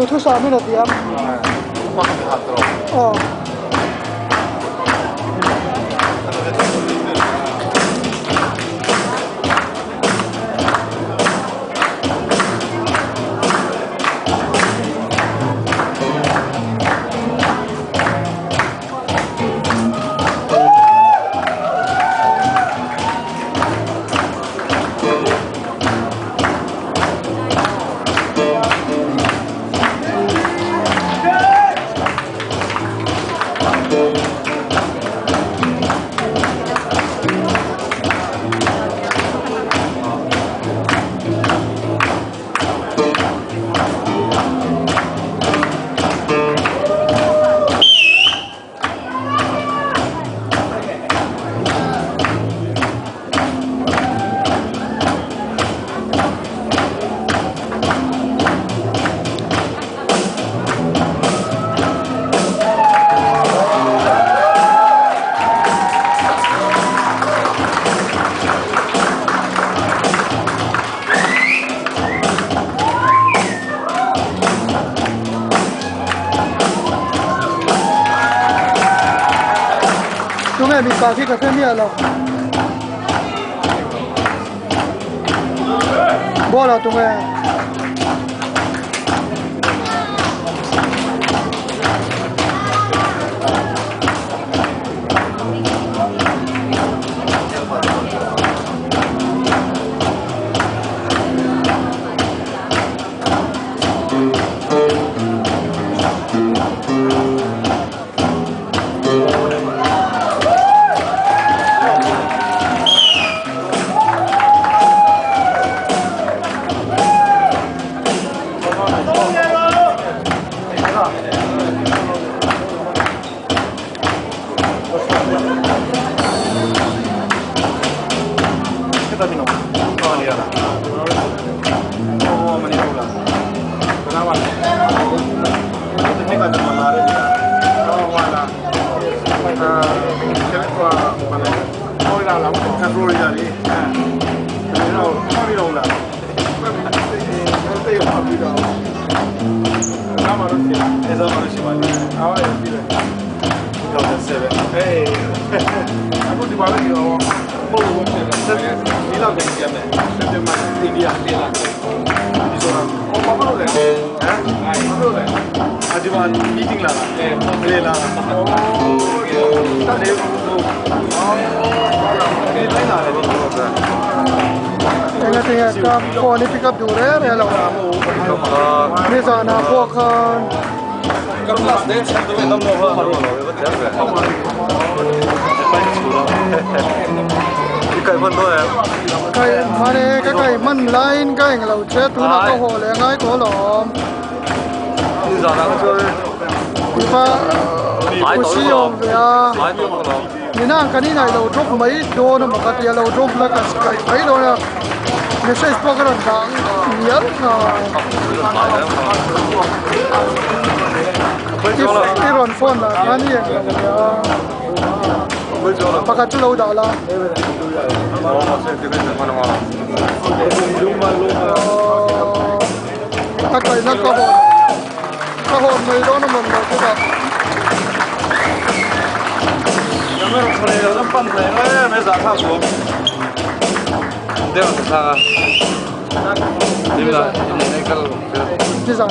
Duhthusam in a diam. Aw. Tunge mipa khi ka hre miah lo. Ball ah tunge. Enga tinge ka phone i pick up duh reng reng lo nizanah pawh khan Kai mane ka kai hman laiin ka englo che tunah ka haw leh ngai tawh alawm. Mipa khusi awm ve a nina kan inah ilo drop mai dawn a maw ka tia lo drop la ka kai mai dawn a message pawh ka rawn dah mial kha i rawn phone lah khan i englo ve a pakhat chu lo dah la. A kaihna ka hawn ka hawn mai dawn a mawn lo chutah. Nizan.